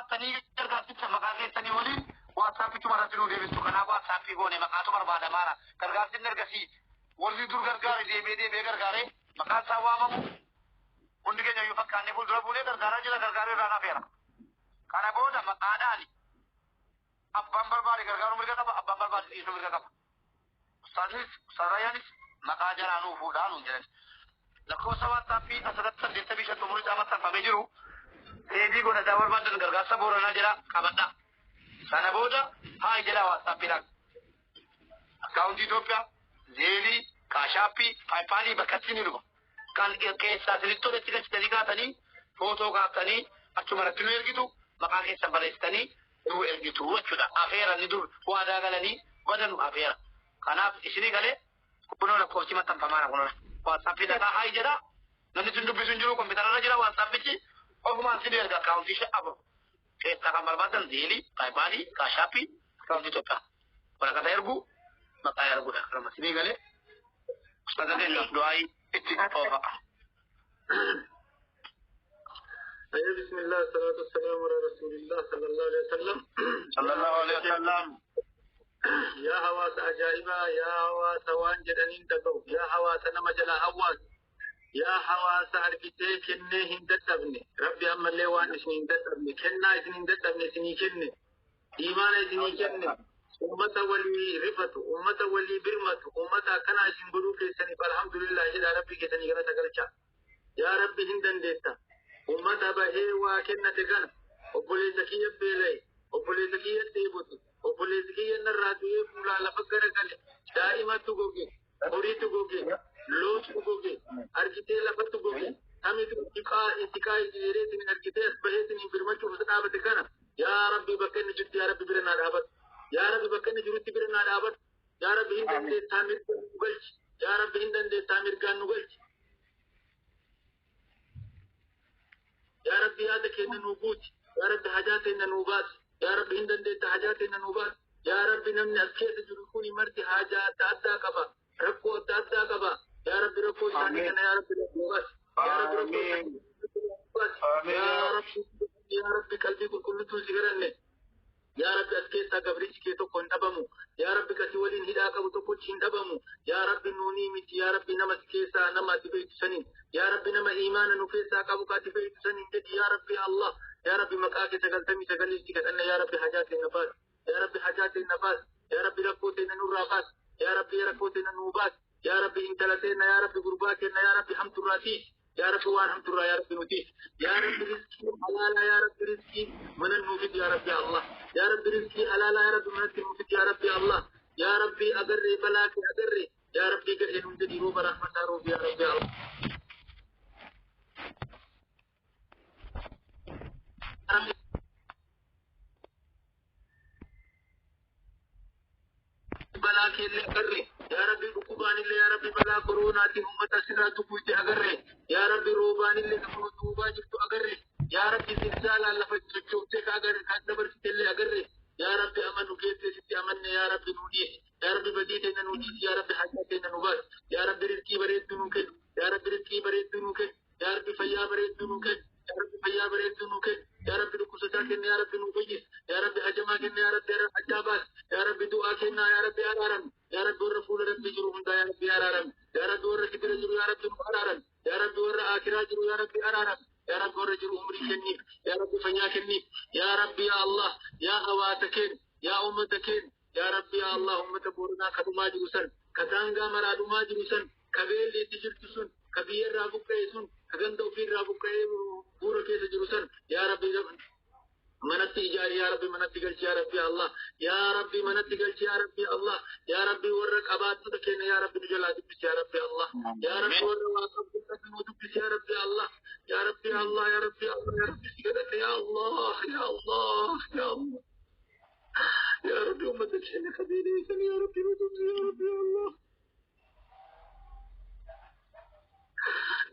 qabaattanii gargaarsicha maqaa keessanii waliin WhatsAppichuma irratti nuu deebistu. Kanaaf WhatsAppii goone maqaatu barbaadamaara. Gargaarsinni ergasii warri dur gargaare deemee deemee gargaaree maqaan isaa waamamu hundi keenya iyyuu fakkaannee fuuldura buunee gargaaraa jira, gargaaree irraa hafeera. Kana booda maqaadhaan abbaan barbaade gargaaruu mirga qaba, abbaan barbaade dhiisuu mirga qaba. Ustaaznis Ustaaz Raayyaanis maqaa jaraa nuu fuudhaa nuun jedhan. Lakkoofsa WhatsAppii asirratti 85 xumurii isaa maxxanfamee jiru deebii godhataa barbaadan gargaarsa Booranaa jira qabadhaa. Sana booda haa jedhaa WhatsAppiidhaan. Akkaawuntii Itoophiyaa, Zeelii, Kaashaappii, Paayipaalii bakka itti ni dhufa. Kan keessaa isinitti toletti galchitanii kaatanii footoo kaaftanii achuma irratti nu ergitu, maqaa keessan barreessitanii nu ergitu jechuudha. Afeera inni dur waadaa galanii badanu afeera. Kanaaf isinii galee kunoo lakkoofsi maxxanfamaara kunoo. WhatsAppii dhaqaa haa jedhaa. Namni isin dubbisu hin jiru, kompiitara irra jira WhatsAppichi, ofumaan isin erga akkaawuntii 4 keessaa kan barbaadan Zeelii, Paayipaalii, Kaashaappii, akkaawuntii Itoophiyaa. Waraqata erguu, maqaa erguudha. Kanuma isinii galee ustaaza keenyaaf du'aayii itti oofa. أي بسم الله، الصلاة والسلام على رسول الله صلى الله عليه وسلم. Sallallahu alaihi wasallam. Yaa hawaasa ajaa'ibaa, yaa hawaasa waan jedhaniin dhaga'u, yaa hawaasa nama jalaa hawwaatu, yaa hawaasa argitee kennee hin dadhabne, Rabbi ammallee waan isin hin dadhabne, kennaa isin hin dadhabne isinii kenne, iimaana isinii kenne, ummata walii rifatu, ummata walii birmatu, ummata akkanaa isin godhuu keessaniif alhamdulillah jedhaa Rabbi keessanii galata galchaa. Yaa Rabbi, hin dandeetta. Ummata bahee waa kennate kana, obboleessa kiyya beela'e, obboleessa kiyya dheebote, obboleessi kiyya narraa du'ee fuulaa lafa garagale, daa'imatu goge, horiitu goge, loontu goge, argitee lafatu goge, kamitu iqaa itiqaa jedheetiin argitee as baheetiin birmachuuf isa dhaabate kana, yaa Rabbi, bakka inni jirti yaa Rabbi bira naa dhaabatu. Yaa Rabbi, bakka inni jirutti bira naa dhaabatu. Yaa Rabbi, hin dandeettaa, mirgaan nu galchi. Yaa Rabbi, hin dandeettaa, mirgaan nu galchi. Yaa Rabbi, yaada keenya nuu guuti. Yaa Rabbi, hajaa teenya nuu baasi. Yaa Rabbi, hin dandeetta, hajaa teenya nuu baasi. Yaa Rabbi, namni as keessa jiru kuni marti hajaa adda addaa qaba. Rakkoo adda addaa qaba. Yaa Rabbi, rakkoo isaanii kana yaa Rabbi nuu baasi. Yaa Rabbi, rakkoo isaanii nuu baasi. Yaa Rabbi, yaa Rabbi, qalbii qulqulluttuun si kadhanne. Yaa Rabbi, as keessaa gabrichi kee tokko hin dhabamu. Yaa Rabbi, kasi waliin hidhaa qabu tokkochi hin dhabamu. Yaa Rabbi, nuunii miti. Yaa Rabbi, nama si keessaa nama ati beektu saniin. Yaa Rabbi, nama iimaana nu keessaa qabu ka ati beektu saniin jedhi, yaa Rabbi Allah. Yaa Rabbi, maqaa kee 99 si kadhanne, yaa Rabbi, hajaa keenya baasi. Yaa Rabbi, hajaa keenya baasi. Yaa Rabbi, rakkoo teenya nurraa baasi. Yaa Rabbi, rakkoo teenya nuu baasi. Yaa Rabbi, intala teenya, yaa Rabbi, gurbaa keenya, yaa Rabbi, hamturraa tiisi. Yaa Rabbi, waan hamturraa yaa Rabbi nu tiisi. Yaa Rabbi, rizqii halaalaa, yaa Rabbi, rizqii mana nuu fidi, yaa Rabbi Allah. Yaa Rabbi, rizqii halaalaa, yaa Rabbi, manatti nuu fidi, yaa Rabbi Allah. Yaa Rabbi, agarree balaa kee agarree. Yaa Rabbi, gahee nuun jedhi, rooba rahmataa roobi, yaa Rabbi Allah. Rabbi, balaa keellee agarre, yaa Rabbi, dhukkubaanillee, yaa Rabbi, balaa koroonaatiin uummata asirraa tuquutti agarre, yaa Rabbi, roobaanillee kan duubaa jirtu agarre, yaa Rabbi, zilzaalaan lafa sochooftee ka agarre kan dabarsitellee agarre. Yaa Rabbi, amanu keessa sitti amanne, yaa Rabbi, nuu dhiisi. Yaa Rabbi, badii teenya nuu dhiisi. Yaa Rabbi, hajaa teenya nu baasi. Yaa Rabbi, rizqii bareedduu nuu kenni. Yaa Rabbi, rizqii bareedduu nuu kenni. Yaa Rabbi, fayyaa bareedduu nuu kenni. Yaa Rabbi, fayyaa bareedduu nuu kenni. Yaa Rabbi, dhukkubsataa kenna, yaa Rabbi, nuu fayyisi. Yaa Rabbi, hajamaa kenna, yaa Rabbi, hajaa baasi. Yaa Rabbi, du'aa kennaa, yaa Rabbi, araarami. Yaa Rabbi, warra fuula Rabbi jiru hundaa, yaa Rabbi, araarami. Yaa Rabbi, warra sibira jiru, yaa Rabbi, nu araarami. Yaa Rabbi, warra akiraa jiru, yaa Rabbi, araarami. Yaa Rabbi, warra jiru umrii kenniif. Yaa Rabbi, fayyaa kenniif. Yaa Rabbi, yaa Allah, yaa hawaasa keenya, yaa uummata keenya, yaa Rabbi, yaa Allah, uummata Booranaa ka dhumaa jiru san, ka daangaa maraa dhumaa jiru san, ka beelli itti jirtu sun, ka biyyarraa buqqa'e sun, ka ganda ofiirraa buqqa'ee buura keessa jiru san, yaa Rabbi, manatti ijaari. Yaa Rabbi, manatti galchi. Yaa Rabbi Allah, yaa Rabbi, manatti galchi. Yaa Rabbi Allah, yaa Rabbi, warra qabaattota keenya, yaa Rabbi, nu jalaa dubbisi. Yaa Rabbi Allah, yaa Rabbi, warra waa qabdu nu dubbisi. Yaa Rabbi Allah, yaa Rabbi Allah, yaa Rabbi Allah, yaa Rabbi, si kadhanne. Yaa Allah, yaa Allah, yaa Allah, yaa Rabbi, ummata keenya kabiileessan, yaa Rabbi, nu dubbisi. Yaa Rabbi Allah,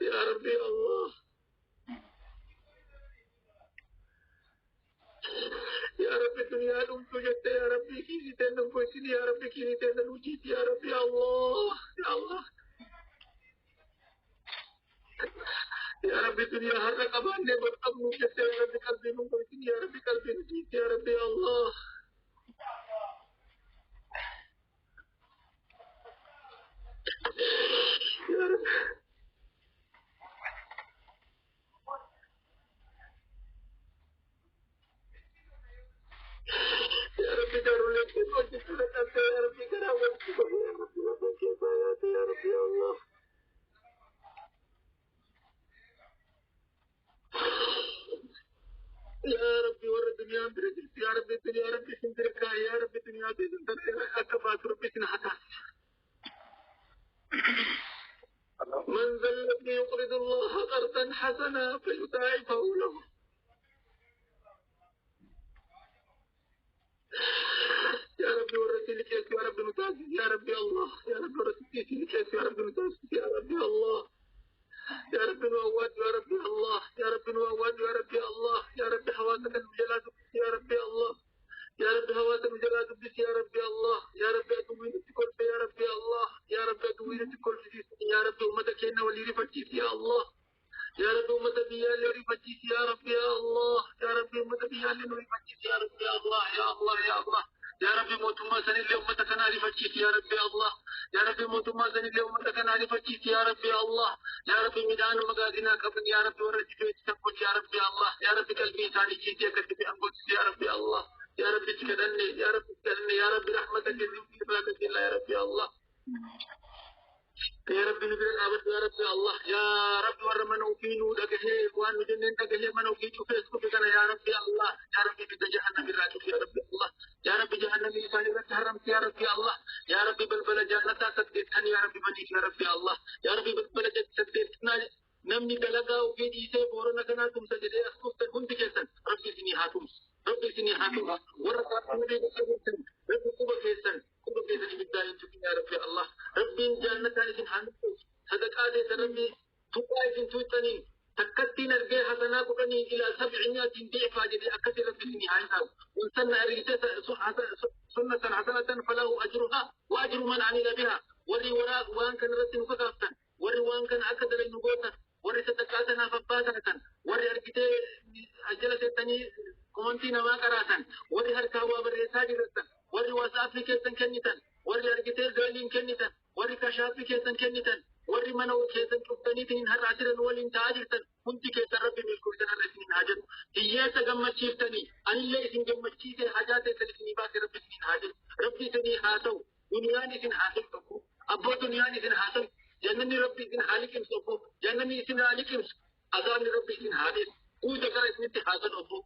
yaa Rabbi Allah, yaa Rabbi, duniyaa dhumtu jette, yaa Rabbi, kiisii teenna gochini. Yaa Rabbi, kiisii teenna nu jiisi. Yaa Rabbi Allah, yaa Allah, yaa Rabbi, duniyaa har'a qabaannee bar qabnu jette, yaa Rabbi, qalbii nu gochini. Yaa Rabbi, qalbii Yaa Rabbi, warra duniyaan bira jirtu, yaa Rabbi, yaa Rabbi, isin bira kaa'e, yaa Rabbi, duniyaa teessan tana akka baatu Rabbi isin haa taasisu. من ذا الذي يقرض الله قرضا حسنا فيضاعفه له. يا ربي ورثي لك يا ربي نتاسس يا ربي الله، يا ربي ورثي لك يا ربي نتاسس يا ربي الله، يا ربي نواد يا ربي الله، يا ربي نواد يا ربي الله، يا ربي حواسك المجلات يا ربي الله، يا ربي هواتك المجلات يا ربي الله، يا ربي أدوين كل يا ربي الله، يا ربي أدوين كل يا ربي أمتك إن ولي رفتيس يا الله، يا ربي أمة بيا اللي رفتيس يا ربي يا الله، يا ربي أمة بيا اللي رفتيس يا ربي يا الله، يا الله يا الله، يا ربي موت ما سن اللي أمتك أنا رفتيس يا ربي الله، يا ربي موت ما سن اللي أمتك أنا رفتيس يا ربي الله، يا ربي ميدان مغازنا قبل يا ربي ورجي تكون يا ربي الله، يا ربي قلبي ثاني جيتي كتبي أنقص يا ربي الله، يا ربي تكدني يا ربي تكدني يا ربي رحمتك اللي الله يا ربي الله، يا ربي نبي الأبد يا ربي الله، يا ربي ورمنا وفينو دقه وان جنن دقه من وفينو فيسكو كنا يا ربي الله، يا ربي في جهنم الراجل يا ربي الله، يا ربي جهنم إنسان تحرمت يا ربي الله، يا ربي بلبل جنة سديتني يا ربي بنيك يا ربي الله، يا ربي بلبل سديتنا نمني دلقا وفي ديسه بورنا كنا تم سجدي أخوك هند كيسن ربي سني هاتم ربي سني هاتم ورقة ربي قبل كيسن قبل كيسن بالدائم يا ربي الله، ربي جنة إسن حنقص صدقات ربي تقايس توتني تكتين الجه حسنا كني إلى 700 ضعف أجل أكثر ربي سني هاي وسنة سنة حسنة فله أجرها وأجر من عمل بها وري وراء وان كان رسم كثافتا وري وان كان أكدر النقوطة وري صدقاتنا فباتة وري أركتي أجلة تاني كومنتينا ما قراتن وري هركاوا بريساجي رتن وري واسافي كيسن كنيتن وري أركتي زالين كنيتن وري كشافي كيسن كنيتن وري منو كيسن كفتنيتين هر عشرن ولين تاجرتن كنت كيسن ربي ملكو سن الرسمين هاجر هي سجمة شيفتني أنا اللي إسن جمة شيفة حاجات سنين باسي ربي سنين هاجر ربي سنين هاتو دنياني سن هاتو تكو أبو دنياني سن هاتو جنني ربي سن حالكم سوفو جنني سن حالكم أذان ربي سن حادث كوي تكره اسم اتحادن أبو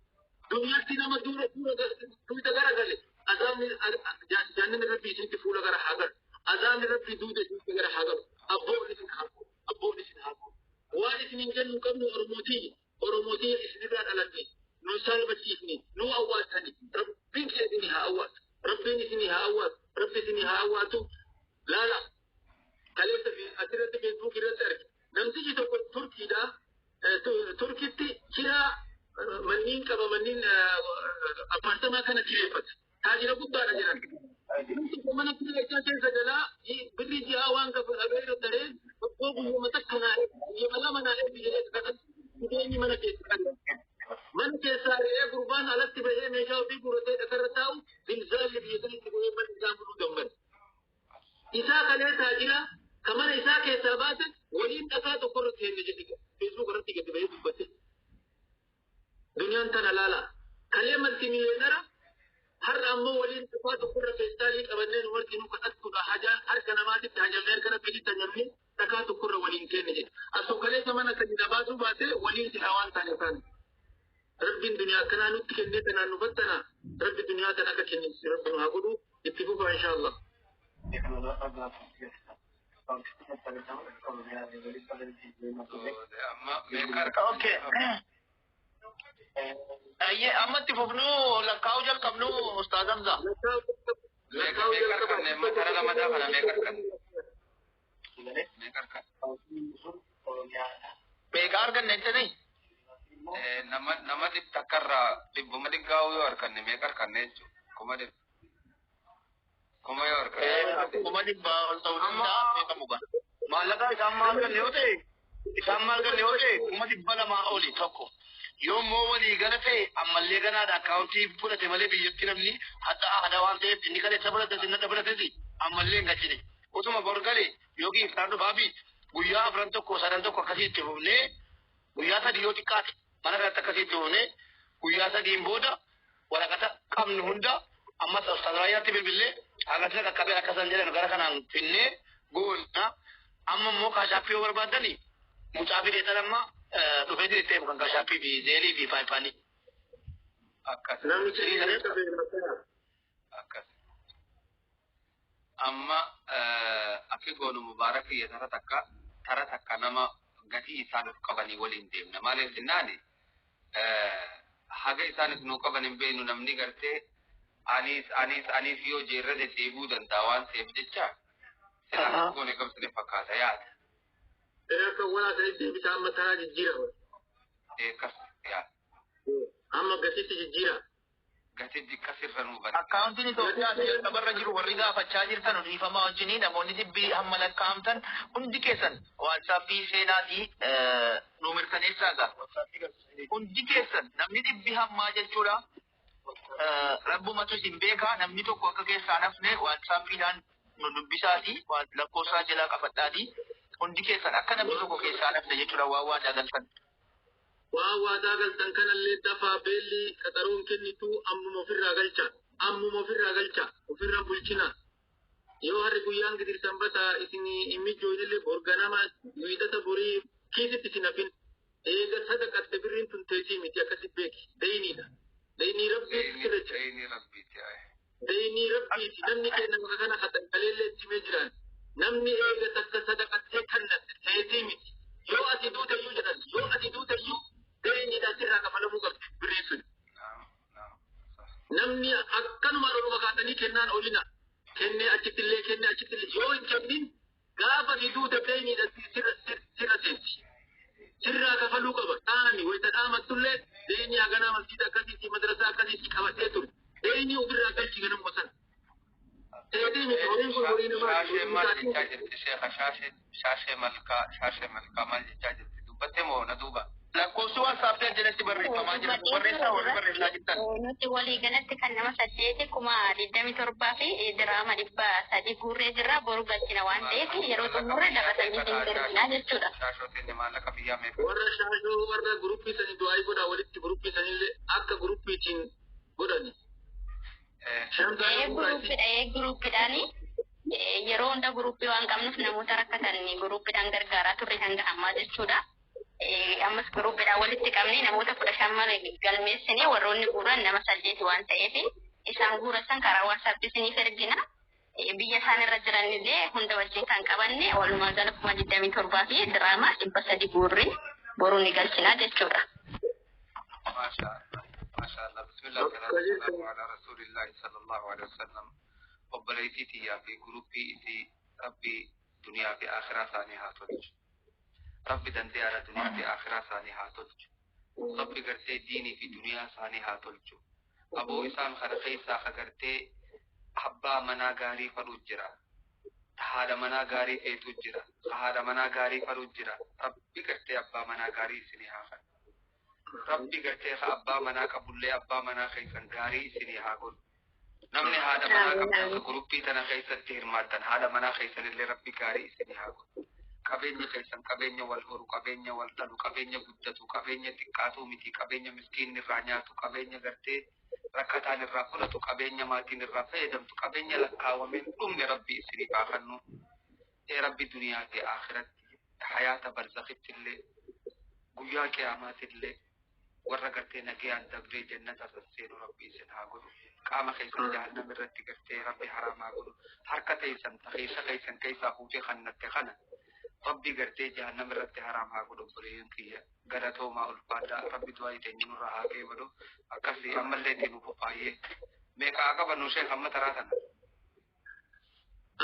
دنيا سينا مدورة كوي تكره قال أذان جنني ربي سن تفولا كره حاضر أذان ربي دودة سن تكره حاضر أبو سن حاضر أبو سن حاضر وارث من جن قبل أرموتي أرموتي إسنبان على الدين نو سالبتيني نو أواتني ربي سنها أوات ربي سنها أوات ربي سنها أواتو لا لا kaleessa fi asirratti feesbuuk irratti arge namtichi tokko Turkiidha. Turkitti kiraa manneen qaba manneen apartamaa kana kireeffata. Taajira guddaadha jedhan. Mana kiraa isaa keessa galaa birri ji'aa waan qabu dhabeera taree obboo guyyuma takka naa guyyuma lama naa eebbi jedhee kanatti fideenyi mana keessa kan. Mana keessaa re'ee gurbaan alatti bahee meeshaa ofii guuratee dhakarra taa'u zilzaalli biyya sanitti bu'ee mana isaa muluu gammada. Isaa kalee taajira kamana isaa keessaa baate waliin dhagaa tokko irratti henne jedhi feesbuuk irratti gadi bahee dubbate. Duniyaan tana laala. Kalee malti miliyeenara har'a ammoo waliin dhagaa tokko irra feestaalii qabannee nu marti nu kadhattuudha. Hajaa harka namaatitti hajamnee harka rabbiitti hajamnee dhagaa tokko irra waliin kenne jedhi. Asoo kaleessa mana sadi dhabaasuu baate waliin silaa waan taane taane. Rabbiin duniyaa akkanaa nutti kennee tanaan nu fattana. Rabbi duniyaa tana akka kennisu rabbi nu haa godhu itti fufa inshaallah. Okay. Ayyee ammatti fufnuu lakkaa'uu jalqabnu Ustaaz Hamza. Meeqa arganne jettanii? Nama dhibba takkarraa dhibbuma dhiggaa'uu yoo arganne meeqa arganne jechuudha. Kuma dhibba. Kuma yoo arganne. Kuma dhibba ol ta'uu danda'a meeqa muka. Maallaqa isaan maal ganne yoo ta'e isaan maal ganne yoo ta'e 200,000 oli tokko. Yoo immoo walii gala ta'e ammallee ganaadha akkaawuntii fudhate malee biyyatti namni hadda aadaa waan ta'eef inni kaleessa fudhate sinna dabalatesi ammallee hin galchine. Utuma bor gale yookiin isaan dhufaa fi guyyaa 4 tokko 3 tokko akkasii itti fufnee guyyaa 3 yoo xiqqaate mana kanatti akkasii itti fufnee guyyaa 3 booda waraqata qabnu hunda ammas Ustaaz Raayyaatti bilbillee akkasii qaqqabee akkasan jedhan gara kanaan finnee goona amma immoo kaashaappii yoo barbaadani mucaa fidee dhala amma dhufee itti kan kaashaappii fi zeelii fi faayifaanii. Akkas. Namni keenya qabee mataa. Akkas. Amma akki goonu mubaarakiyya tara takka nama gatii isaan of qabanii waliin deemna. Maaliif jennaani, haga isaanis nuu qaban hin beeknu. Namni gartee anis anis anis yoo jeerra deddeebi'uu danda'a waan ta'eef jecha sila akka goone qabsine fakkaata yaada. Akka walaa sanitti deebisaa, amma taraa jijjiira. Akkas yaada. Amma gatiitti jijjiira. Gatii jikkasirra nuu bari. Akkaawuntiin Itoophiyaa jalqabarra jiru warri gaafachaa jirtan, dhiifamaa wajjinii, namoonni dhibbi hamma lakkaa'amtan hundi keessan WhatsAppii seenaatii nu mirkaneessaa gaa. Hundi keessan namni dhibbi hammaa jechuudha. Rabbumatu isin beekaa, namni tokko akka keessaa nafne WhatsAppiidhaan nu dubbisaatii, lakkoofsaa jalaa qabadhaatii, hundi keessan akka namni tokko keessaa nafne jechuudha waan waadaa galtan. Waan waadaa galtan kanallee dafaa, beelli qaxaruun kennitu, ammuma ofirraa galcha. Ammuma ofirraa galcha. Ofirraa bulchina. Yoo harri guyyaan gidir sanbata isin hin mijoonillee, borganama wiixata borii kiisitti isin hafin. Eega sadaqatte birriin tun teessii miti, akkasi beeki. Dayniidha. Daynii rabbiitti sirra jira. Daynii rabbiiti. Daynii rabbiiti. Namni keenya maka kana kaleellee itti himee jiraan. Namni eega takka sadaqattee kennatte teessii miti. Yoo ati duuteyyuu jedhan, yoo ati duuteyyuu dayniidha, sirraa kafalamuu qabdi birriin sun. Namni akkanuma orma kaatanii kennaan olina. Kennee achittillee, kennee achittillee, yoo hin kennin gaafa ati duute dayniidha, sirra seenti. Sirraa kafaluu qaba. Dhaami wayita dhaamattullee daynii haganaa masjiida akkasiitti, madrasaa akkasiitti qabatee ture. Daynii ofirraa galchi ganamuma sana. Teetii miti, horiin kun horii namaa. Shaashee maal jechaa jirti, sheeka? Shaashee, Shaashee Malkaa, Shaashee Malkaa maal jechaa jirti? Dubbattee moo na duuba? Lakkoofsi WhatsAppii jalatti barreeffamaa jira. Barreessaa warri barreessaa jirtan. Nuti walii galatti kan nama saddeeti 27,300 guurree jirra. Boru galchina waan ta'eef yeroo xumurre dabarsanii hin darbinaa jechuudha. Shaashoo teenya maallaqa biyyaa meeqa? Warra shaashoo, warra guruppii sanii du'aa godhaa, walitti guruppii sanillee akka guruppiitiin godhani. Ee, guruppiidha, ee, guruppiidhaani yeroo hunda guruppii waan qabnuuf namoota rakkatan guruppiidhaan gargaaraa turre hanga ammaa jechuudha. Ammas guruppiidhaan walitti qabnee namoota 15 galmeessinee, warroonni guuran nama saddeeti waan ta'eef isaan guura san karaa WhatsAppii isiniif ergina. Biyya isaan irra jiranillee hunda wajjin kan qabanne walumaa gala 27,300 guurri boruu ni galchinaa jechuudha. Maasha Allah. Maasha Allah. Bismillah, salatu wassalamu ala rasuulillahi sallallahu alaihi wasallam. Obboleettii tiyyaa fi guruppii isii Rabbi duniyaa fi akhiraa isaanii haa tolchu. Rabbi dandeeyaadha, duniyaa fi akhiraa isaanii haa tolchu. Rabbi gartee diinii fi duniyaa isaanii haa tolchu. Aboo, isaan kana keessaa ka gartee abbaa manaa gaarii fadhu jira. Ta haadha manaa gaarii feetu jira. Ka haadha manaa gaarii fadhu jira. Rabbi gartee abbaa manaa gaarii isinii haa kennu. Rabbi gartee ka abbaa manaa qabullee abbaa manaa keessan gaarii isinii haa godhu. Namni haadha manaa qabdan, ka guruppii tana keessatti hirmaattan, haadha manaa keessanillee Rabbi gaarii isinii haa godhu. Qabeenya keessan qabeenya wal horu, qabeenya wal dhalu, qabeenya guddatu, qabeenya xiqqaatuu miti, qabeenya miskiinni irraa nyaatu, qabeenya gartee rakkataan irraa fudhatu, qabeenya maatiin irraa fayyadamtu, qabeenya lakkaawameen dhumne Rabbi isinii haa kennu. Ee Rabbi, duniyaa fi akhiratti, hayaata barzakitti illee, guyyaa qiyaamaatti illee warra gartee nagayaan dabree jannata seenu Rabbi isin haa godhu. Qaama keessan jahannam irratti gartee Rabbi haraam haa godhu. Harka teessan keessa keessan keessaa fuutee kannatte kana Rabbi gartee jahannam irratti haraam haa godhu. Obboleeyyan kiyya, galatoomaa, ulfaadhaa. Rabbi du'aa teenya nurraa haa qeebalu. Akkasii ammallee itti nuuf baay'ee. Meeqa haa qabannu, sheek, amma taraa tana?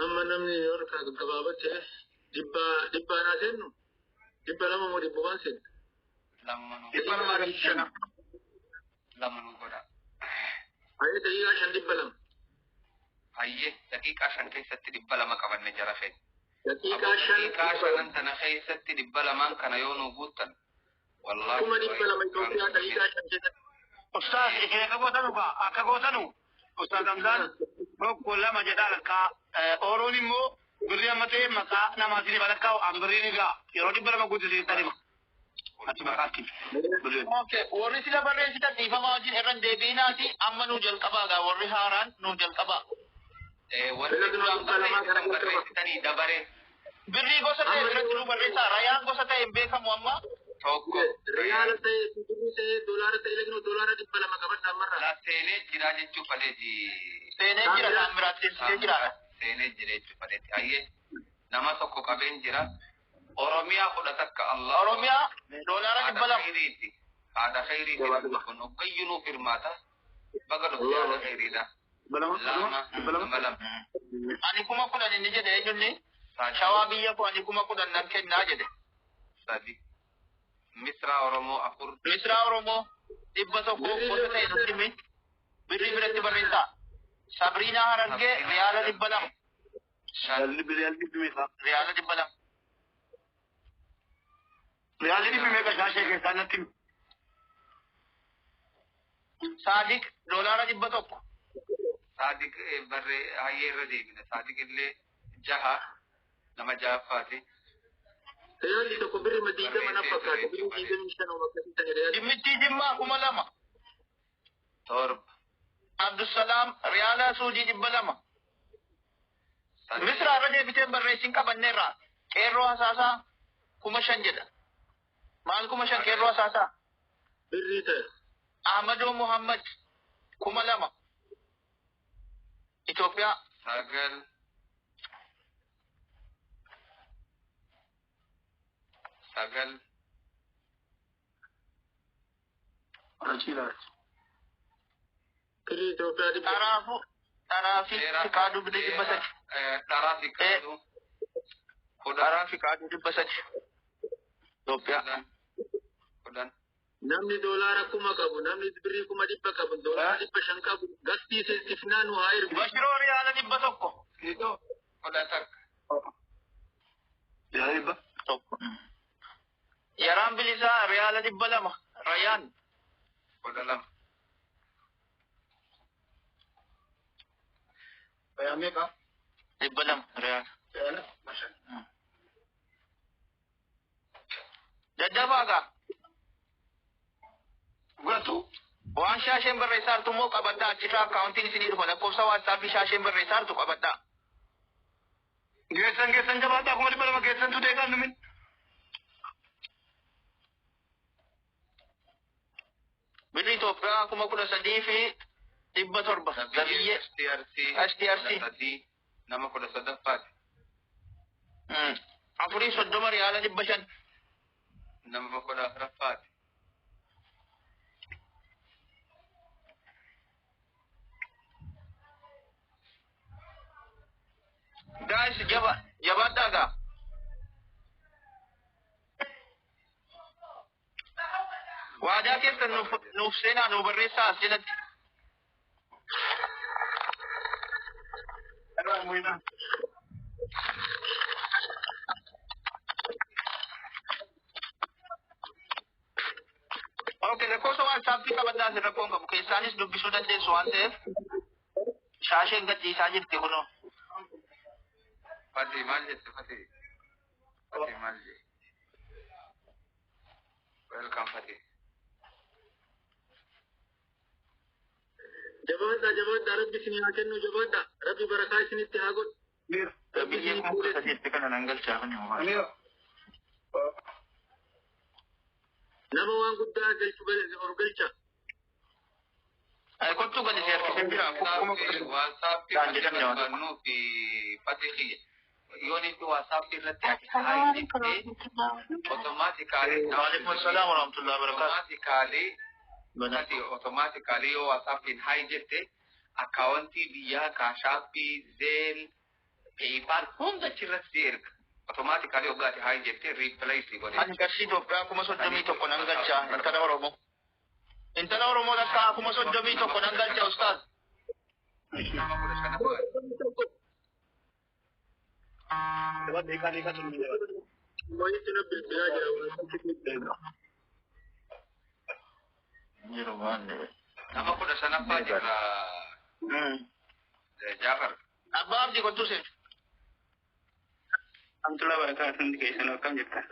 Amma namni yoo harka gabaabate dhibba dhibbaan seennu, 200 moo dhibbumaan seennu? Lama nu 205. Lama nu godha. Hayyee, daqiiqaa 5 200. Hayyee, daqiiqaa 5 keessatti 200 qabanne, jara keenya. Daqiiqaa 5. Daqiiqaa shanan tana keessatti 200n kana yoo nu guuttan, wallaahi. 200,000 Itoophiyaa daqiiqaa 5 keessatti. Ustaaz, isin akka gootanu kaa, akka gootanu Ustaaz Hamzaan tokko lama jedhaa lakkaa, ooroon immoo birrii amma ta'e maqaa namaatiin hima lakkaa'u, an birrii ni ga'a, yeroo 200 guutisee hima. Ati maqaatti. Birrii. Okay, warri sila barreessitan dhiifamaa wajjin irra hin deebiinaati, amma nuu jalqabaa gaa, warri haaraan nuu jalqabaa. Warri duraan barreessitan barreessitanii dabaree. Birrii gosa ta'e irratti nuu barreessaa, rayaan gosa ta'e hin beekamu amma. Tokko. Riyaala ta'e, birrii ta'e, doolaara ta'e, lagnu doolaara 200 qabadha ammarra. La seenee jira jechuu faleeti. Seenee jira Taamiraat seensisee jira. Seenee jira jechuu faleeti. Hayyee nama tokko qabeen jira. Oromiyaa 11 Allah. Oromiyaa doolaara 200. Khayriiti. Haadha khayriiti namni kun hoggayyuu firmaata. Baga dhufte haadha khayriidha. 2 nama 2. Ani 10,000 inni jedhe eenyunni? Shawaa biyya koo ani 10,000 nan kennaa jedhe. 3. Misraa Oromoo 4. Misraa Oromoo 100 gosa ta'e nutti himi. Birrii biratti barreessaa. Sabriinaa Harargee riyaala 200. 5. Riyaala 200. Riyaalli dhibbi meeqa shaashee keessaa natti himi. Saadiq doolaara 100. Saadiq barree hayyee irra deebina. Saadiq illee 6 nama ja'affaati. Riyaalli tokko birrii 20 na fakkaata. Birrii 25 akkasii ta'e riyaalli. Dhimmittii Jimmaa 2,000. 7. Abdusalaam riyaala Suudii 200. Misraa irra deebiteen barreessin qabanneerra. Qeerroo hasaasaa 5,000 jedha. Maal 5,000 qeerroo hasaasaa? Birrii ta'e. Ahmadoo Muhammad 2,000. Itoophiyaa. 9. 9. Birrii Itoophiyaa 100. Xaraafu Xaraa fi Fiqaaduu birrii 300. Dharaa fi qaaduu. Xaraa fi Fiqaaduu 300. Itoophiyaa. 10. Namni doolaara 1,000 qabu, namni birrii 100,000 qabu, doolaara 500 qabu, gastii seensifnaa nu haa ergu. Bashiroo riyaala 100. 11. Tokko. Yaraan bilisaa riyaala 200. Rayyaan. 12. 200 riyaala. Daddafaa gaa. Waan shaasheen barreessaa jirtu immoo qabadhaa achirraa akkaawuntiin isinii dhufa lakkoofsa waatsaappii shaasheen barreessaa jirtu qabadhaa. Geessan geessan jabaadhaa 200,000 geessantu deeqaan numin. Birri Itoophiyaa 13,700. Gabiyyee. STRC. STRC. 13 nama 13ffaati. 4.30 riyaala 500. Nama 14ffaati. Guys, jaba jabaadhaa gaa. Waadaa keessan nuuf seenaa nuu barreessaa as jalatti. Okay, lakkoofsa waatsaappii qabadhaa asirra rakkoon qabu keessaanis dubbisuu dandeessu waan ta'eef shaasheen gadhiisaa jirti kunoo. Fati maal jette Fati? Fati maal jette? Welcome Fati. Jabaadhaa jabaadhaa rabbi isinii haa kennu jabaadhaa. Rabbi barakaa isinitti haa godhu. Biyyee 13,000 kana nan galchaa kun yoo. Nama waan guddaa galchu ol galcha. Kottuu gadi si harkisee jira. 13,000. WhatsApp Kan jedhamne waan tokko. barbaannuu fi Fati kiyya. Yoon itti WhatsApp irratti ati hayi jettee automatically Waalaikum salaam wa rahmatullahi wa barakatuh. automatically Ati automatically yoo WhatsAppiin hayi jette akkaawuntii biyyaa kaashaappii zeel PayPal hunda achirratti si erga. Automatically hoggaati hayi jette replace godhe. Ani qarshii Itoophiyaa 31,000 nan galchaa intala Oromoo. Intala Oromoo lakkaa 31,000 nan galcha ustaaz. Nama 15ffaati. Wayiitu na bilbilaa jira. Nama 15ffaa jirra Jaafar. Abbaa Abdii kottuu seenu. Alhamdulillah barakaatu hundi keessan akkam jirtan?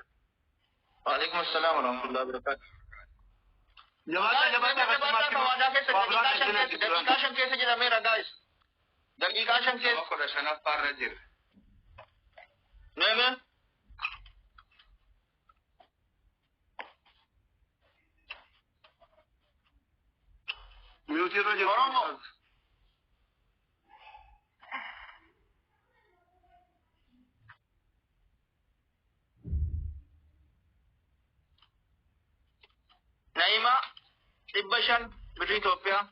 Waalaikum salaam wa rahmatullahi wa barakatuh. Jabaadhaa jabaadhaa Waadaa keessa daqiiqaa 5 keessa jedhameera guys. Daqiiqaa 5 Nama keessa. 15ffaarra jirra. Neeme. Miyuutii irra jiru. Oromoo. Naima 500 birrii Itoophiyaa.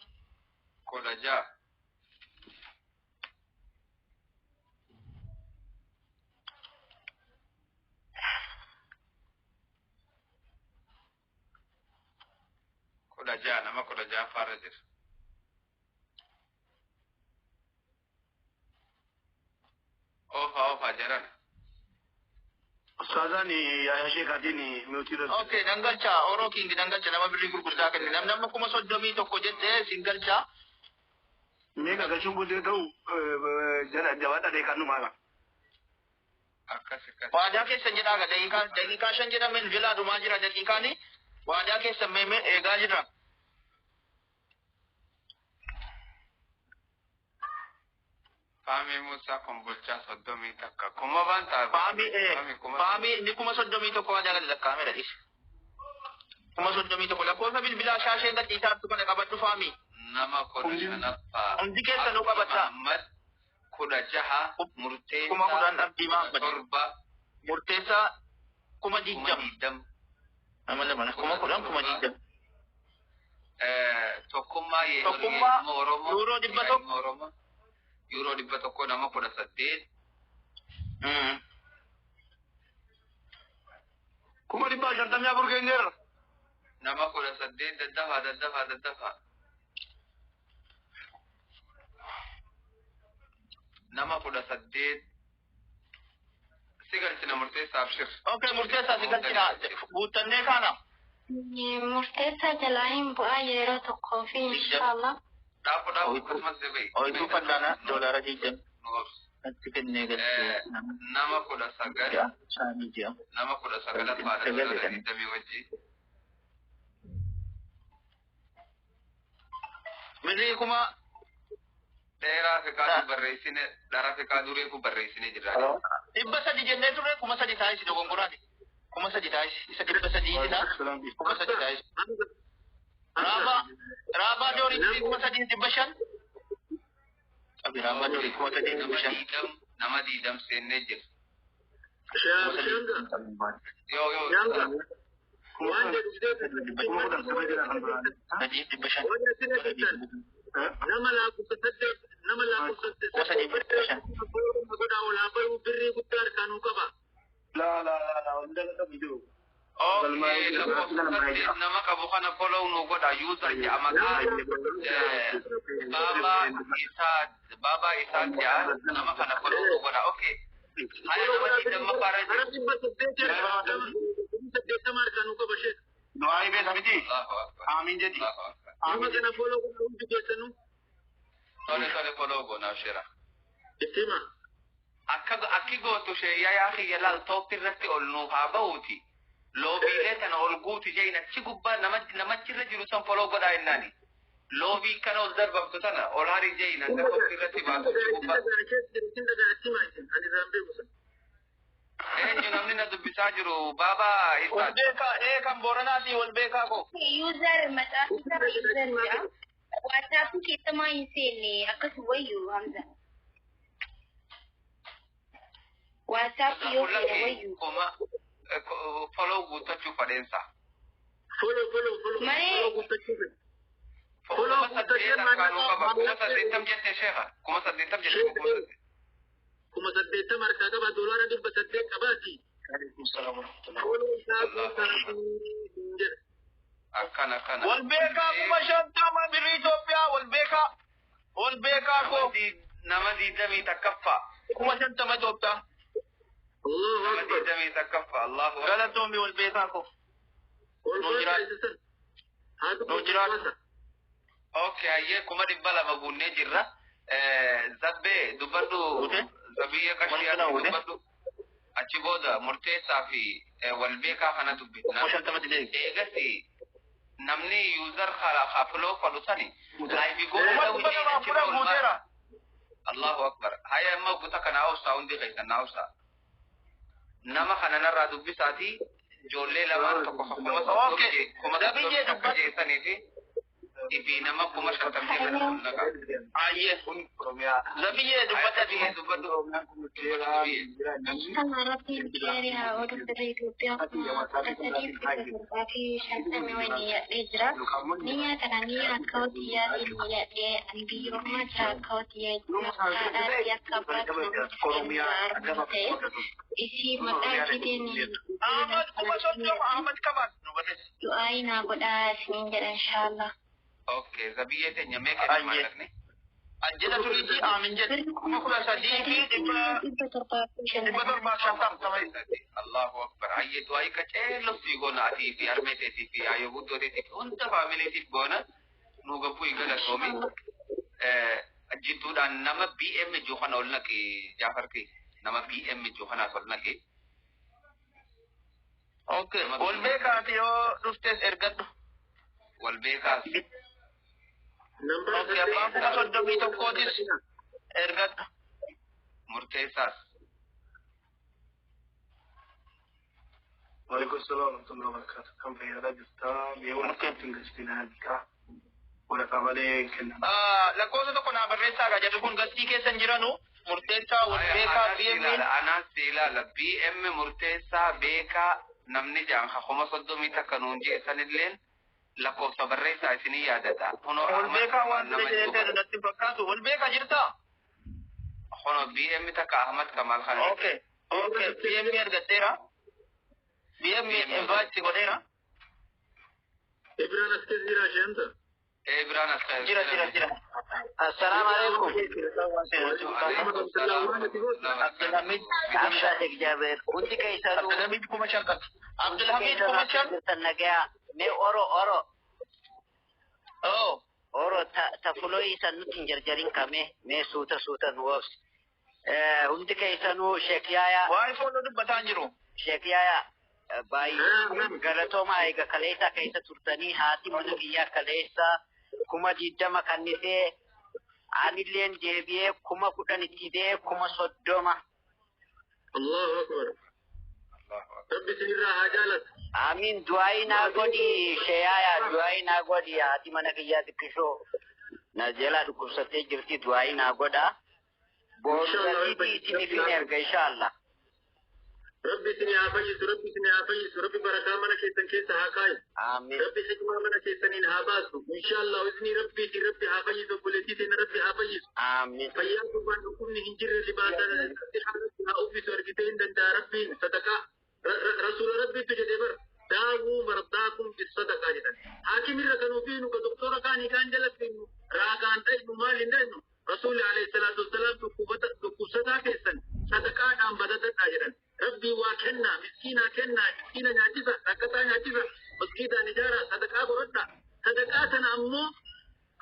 16. 16 nama 16 faarra jira. Oofa oofa jaran. Ustaazaan Yaayaa Sheekaatiin miyuutii irra. Okay, nan galcha. Oroo King nan galcha nama birrii gurguddaa kenne. Namni amma 31,000 jettee sin galcha. Meeqa galchuun booddee ta'u jabaadha deekaan dhumaadha. Akkas akkas. Waadaa keessan jedhaa ga daqiiqaa 5 jedhameen jalaa dhumaa jira daqiiqaani. Waadaa keessan meemee eegaa jira. Faamii Musaa Kombolchaa 31. Kuma baan ta'a. Faamii faamii inni 31,000 waadaa gadi lakkaa'ameera dhiise. 31,000 lakkoofsa bilbilaa shaashee gadhiisaattu kana qabadhu faamii. Nama 15ffaa. Hundi keessanuu qabata. Muhammad 16 murteessaa. 10,000 Abdii Mahammad. 7 Murteessaa 20,000. 20,000. Nama lama 10,000 20,000. Tokkummaa Tokkummaa Oromoo. Yuuroo 100. Oromoo. Yuuroo 100 nama 18. 154,000 keenyarra. Nama 18 daddafaa daddafaa daddafaa. Nama 18. Si galchina murteessaa abshir. Okay, murteessaa si galchina. Guuttannee kaana. Murteessaa jalaa hin bu'aa yeroo tokkoo fi inshaallah. Dhaabu dhaabu akkasumas deebi'i. Oyituu fallaana $20. Natti kennee galchee. Nama 19. Saanii ji'a. Nama 19 faadha $20 wajji. Birrii kuma Dheeraa fiqaa barreessine dhara fiqaa dureefu barreessine jirra. 300 jennee turre 3,000 taa'isi dogongoraati. 3,000 taa'isi isa 300 jedha. 3,000 taa'isi. Raabaa doorii 3,500. Qabi raabaa doorii 3,500. Nama 20 seennee jira. Yoo yoo. 3,500. Nama lakkoofsa 8 nama lakkoofsa 8 godhaa olaa bayuu birrii guddaa harkaanuu qaba. Laa laa laa laa wanta qabu jiru. Okay, lakkoofsa 8 nama qabu kana follow nu godha user jedha maqaa baabaa isaa jedha nama kana follow nu godha. Okay. Haya nama 20ffaarra jira. Gara 880 harkaanuu qaba sheek. Du'aa beeka miti. Amiin jedhi. Nama kana follow godha hundi keessanuu. Tole tole follow goona abshira. Itti hima. Akka akki gootu sheeyyaa yaa kiyya laal tooppi irratti ol nuu haa bahuuti. Loobiilee tana ol guuti jeen achi gubbaa namachirra jiru san follow godhaa jennaani. Loobii kana ol darbamtu tana ol hari jeen hanga tooppi irratti baatu achi gubbaa. Eenyu namni na dubbisaa jiru baabaa Wal isaati. beekaa ee kan Booranaati wal beekaa koo. User maqaan isaa user jedha. WhatsApp keessa maa hin seenne akkas wayyu Hamza. WhatsApp yoo fedhe wayyu. Kuma follow guuttachuu fadheensa. Follow follow follow. Malee. 8,000 harkaanuu qaba. 80,000 jette sheekha. 80,000 jette 8,000. 80,000 harkaa qaba $800 qabaati. Follow isaa guutaa jedha. Akkana akkana. Wal beekaa 50,000 birrii Itoophiyaa wal beekaa. Wal beekaa koo. Nama 21ffaa. 50,000 Itoophiyaa. Allahu Nama Akbar. 21ffaa. Allahu Akbar. Galatoomi wal beekaa koo. Nuu jiraatu. Okay, ayyee 200,000 guunnee jirra. Zabbee dubbadhu. Zabiyya qashiyaa dubbadhu. Achi booda murteessaa fi wal beekaa kana dubbisna. 50,000 deebi. Eegasi namni user follow fadhu sani. Live goona 210,000 guuteera. Allahu Akbar. Haya amma guuta kana hawsaa hundi keessan hawsaa. Nama kana narraa dubbisaati ijoollee lamaan tokko 30,000 jeessanii fi Ifi nama 50,000 irra ol naqa. Ayyee. Kun Oromiyaa. Zabiyyee dubbadha. Zabiyyee dubbadhu. Oromiyaan kun seeraa jira namni. Sama Rabbiin seeraa oduu bira Itoophiyaa 13,750 waliin yaadhee jira. Ni nyaata ni akka hojii ni yaadhee ani biyya ormaa jira akka hojii haadhaatti akka abbaatti namoota ta'e isii maqaa isiitiin Ahmad 30,000 Ahmad Kamal nu barreessi. Du'aa naa godhaa isiniin jedha inshaallah. Okay, Zabiyyee teenya meeqa kenna maallaqni? Ajjeta turiitii aamin jedhe. 13,750. 750. Allahu akbar. Ayyee du'aa qaceello sii goona atii fi harmee teetii fi ayyoo guddoo teetii fi hunda faamiliitiif goona nuu gabbuu galatoomi. Jidduudhaan nama BM jiru kana ol naqi Jaafar kee nama BM jiru kanaas ol naqi. Okay. Wal beekaati yoo dhuftes ergadhu. Wal beekaas. Okay, abbaan 31,000tis ergadhu. Murteessaas. Waalaikum salaam warahmatullahi wabarakatuh. Kan fayyadaa jirtaa biyya waraqaa gastinaa bitaa waraqaa malee kennan. Lakkoofsa tokko naa barreessaa gaa jarri kun gastii keessa hin jiranu murteessaa wal beekaa BM. Anaas si ilaala BM murteessaa beekaa namni jaan 31,000 nuun jeessanilleen lakkoofsa barreessaa isinii yaadata. Kunoo Wal beekaa waan dura jedhee natti fakkaatu wal beekaa jirtaa? Kunoo BM takka Ahmad Kamal kana. Okay. Okay. BM argatteera. BM invite godheera. Ibraan as keessa jira sheemta. Ibraan as keessa jira jira jira. Assalaamu alaikum. Abdulhamid Kamsa Sheikh Jabir. Hundi keessanuu. Abdulhamid 5,000 qaba. Abdulhamid 5,000. Jirtan nagayaa. Mee oro oro. Oh. Oro ta fuloo isan nutti hin jarjarin kame mee suuta suuta nu obsi. Hundi keessanuu Sheikh Yaayaa. Waa'ee fooloo dubbataa hin jiru. Sheikh Yaayaa. Baay'ee galatooma eega kaleessa keessa turtanii haati mana kiyyaa kaleessa 20,000 kannisee anilleen deebi'ee 10,000 itti deebi'ee 30,000. Allahu akbar. Rabbi isinirraa haa jaalatu. Amiin du'aayi naa godhi sheeyaayaa du'aayi naa godhi haati mana kiyyaa xiqqishoo na jalaa dhukkubsattee jirti du'aayi naa godha. Boru sadiitii isiniif hin erga inshaallah. Rabbi isin haa fayyisu, Rabbi isin haa fayyisu, Rabbi barakaa mana keessan keessa haa kaayu. Amiin. Rabbi hikmaa mana keessaniin haa baasu. Inshaallah isin Rabbiitiin Rabbi haa fayyisu, obboleettii teenya Rabbi haa fayyisu. Amiin. Fayyaa gurbaan dhukkubni hin jirre libaasa haa uffisu argitee hin danda'a Rabbiin sadaqaa. Rasuula Rabbiitu jedhee bara daawuu mardaakum bisadaqaa jedhan. Haakimirra kan ofiinu ka doktora kaanii kaan jalatti raagaan dhaynu maal hin dhaynu. Rasuulli alayhi salaatu wassalaam dhukkubsataa keessan sadaqaadhaan badadadhaa jedhan. Rabbii waa kennaa, miskiinaa kennaa, miskiina nyaachisa, rakkataa nyaachisa, maskiidaan ijaaraa, sadaqaa godhadhaa. Sadaqaa tana ammoo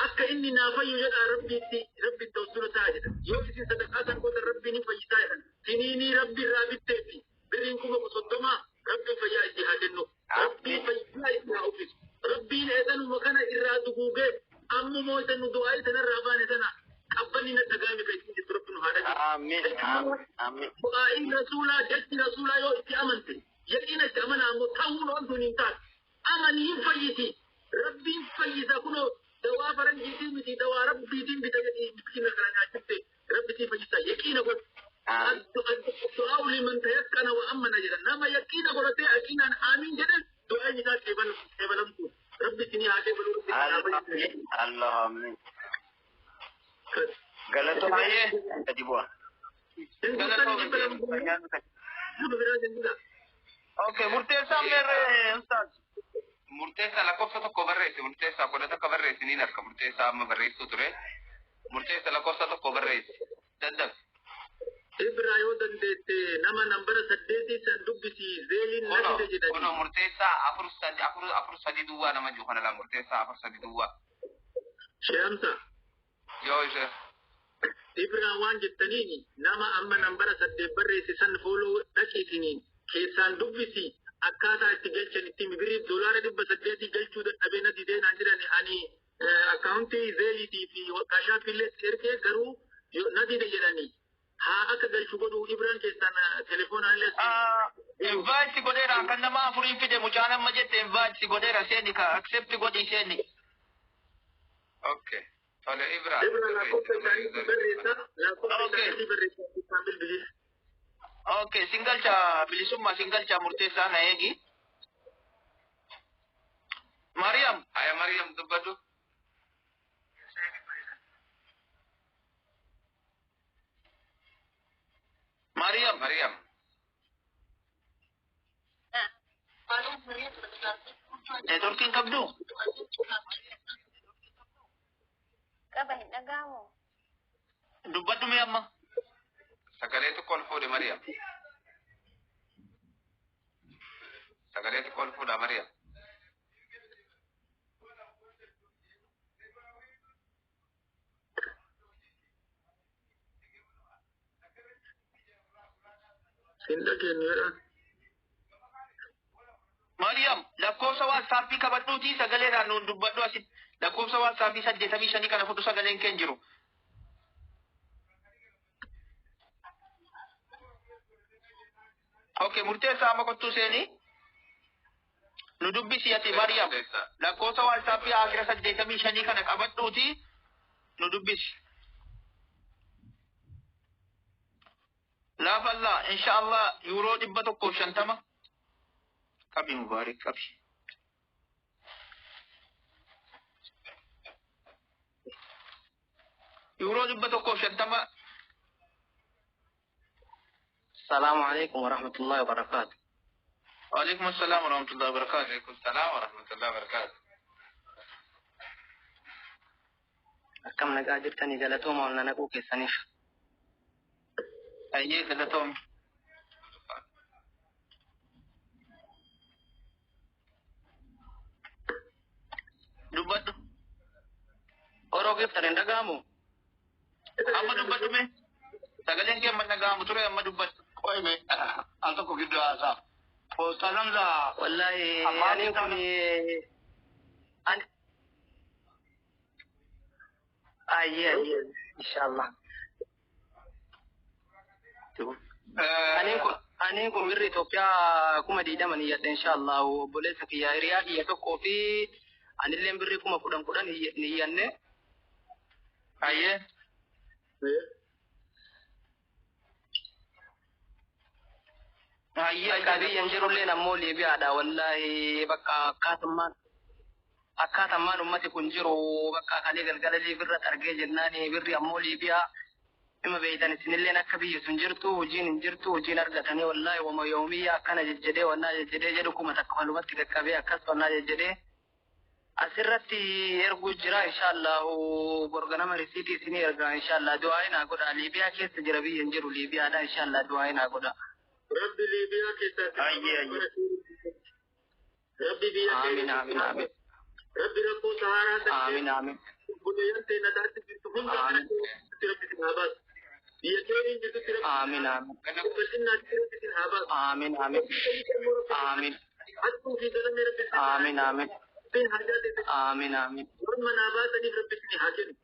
akka inni naa fayyu jedhaa rabbiitti rabbitti tawassula ta'a jedhan. Yoo isin sadaqaa san gootan rabbiin hin fayyisaa jedhan. Siniinii rabbi irraa bittee fi birriin 30,000 rabbiin fayyaa itti haa kennu. Rabbiin fayyaa itti haa uffisu. Rabbiin eeganuma kana irraa duguugee ammumoo isa nu du'aa sanarraa baane sana qabbanni na dhagaame kan isin jettu rabbi nu haa dhagahu. Amiin. Amiin. Du'aa'iin rasuulaa jechi rasuulaa yoo itti amante yaqiina itti amanaa ammoo ta'uun ooltuun hin taatu. Amanii hin fayyisi. Rabbiin fayyisa kunoo dawaa faranjiitiin miti dawaa rabbiitiin bita jedhii miskiina kana nyaachifte rabbi sii fayyisa yaqiina godhu. Du'aa liman tayaqqana wa amana jedha. Nama yaqiina godhatee yaqiinaan aamiin jedhe du'aan isaa qeebalamtu. Rabbi isinii haa qeebalu rabbi isinii haa fayyisu. Allah amiin. Galatooma. Gadi bu'a. Okay, murteessaan meerre ustaaz. Murteessaa lakkoofsa tokko barreessi murteessaa 11 barreessi niin harka murteessaa amma barreessuu ture. Murteessa lakkoofsa tokko barreessi. Daddabi. Ibraa yoo dandeette nama nambara 8 san dubbisi zeeliin Kuno nafide jedhani. kuno murteessaa 4 3 4 4 3 duwwaa nama jiru kana laa murteessaa 4 3 duwwaa. Sheemsa. Yoo ishee. Ibraa waan jettaniini nama amma nambara 8 barreessi san fooloo dhaqiitiniin keessaan dubbisi akkaataa itti galchan itti birrii doolaara 800 galchuu dadhabee na didee naan jedhani ani akkaawuntii zeeliitii fi kaashaappiillee ergee garuu na dide jedhani. Haa akka galchu godhu Ibraan keessaan telefoonaan illee. Invite godheera kan nama afuriin fide mucaan amma jette invite godheera seeni ka accept godhi seeni. Okay. Tole Ibra. Ibra lakkoofsa isaanii barreessa. Lakkoofsa isaanii barreessa. Isaan bilbilis. Okay, singalcha bilisummaa singalcha murteessaa na eegi. Mariam. Aya Mariam dubbadhu. Mariam. Mariam. Neetworkiin qabdu? Qaba hin dhaga'amu. Dubbadhu mee amma. Sagalee tokko ol fuudhe Mariam. Sagalee tokko ol fuudha Mariam. Sin dhageenyeedha. Mariam, lakkoofsa waatsaappii qabadhuutii sagaleedhaan nuun dubbadhu asitti. Lakkoofsa waatsaappii 85 kana fudhu sagaleen kee hin jiru. Okay, murteessaa amma kottuu seenii. Nu dubbisi ati Mariam. Lakkoofsa waatsaappii akira 85 kana qabadhuutii nu dubbisi. Laafallaa, inshaallah yuuroo 150. Qabi Mubaarik qabi. Yuuroo 150. السلام عليكم ورحمة الله وبركاته. وعليكم السلام ورحمة الله وبركاته. وعليكم السلام ورحمة الله وبركاته. Akkam nagaa jirtanii galatooma ol nanaquu keessaniif. Ayyee galatooma. Dubbadhu. Oroo geeftan hin dhaga'amu? Amma dubbadhu mee. Sagaleen kee amma dhaga'amu ture amma dubbadhu. Qoy mee al tokko gidduu haasaa. Poostaa lamza. Wallaahi ani kun ani ayyee ayyee inshaallah. Ani kun birri Itoophiyaa 20,000 niyyadha inshaallah obboleessa kiyya hiriyaa kiyya tokkoo fi anilleen birri 10,000 niyyanne. Ayyee. Ayyee Bakka biyyan jirulleen ammoo Liibiyaadha wallaahi bakka akkaatummaan ummati kun jiru bakka kalee galgala Liibirratti argee jennaan birri ammoo Liibiyaa dhimma beeytan isinilleen akka biyyi sun jirtu hojiin hin jirtu hojiin argatanii wallaahi wama yoomiyyaa akkana jejjedhee wannaa jejjedhee jedhu 1000 walumatti qaqqabee akkas wannaa jejjedhee asirratti erguu jira inshaallah borganama risiitii isinii ergaa inshaallah du'aa naa godha Liibiyaa keessa jira biyya hin jiru Liibiyaadha inshaallah du'aa naa godha. Rabbi Liibiyaa keessatti. Ayyee ayyee. Rabbi biyya Aamin aamin aamin. Rabbi rakkoo Saharaa Aamin aamin. Obboleeyyan teenya taatti jirtu hunda rabbi isin haa baasu. Biyya keenya jirtutti rabbi. Aamin aamin. Bal'innaatti rabbi isin haa baasu. Aamin aamin. Aamin. Hattuu fi galanni rabbi isin Aamin aamin. Rabbiin hajaa teessee. Aamin aamin. Waan manaa baasaniif rabbi isin haa kennu.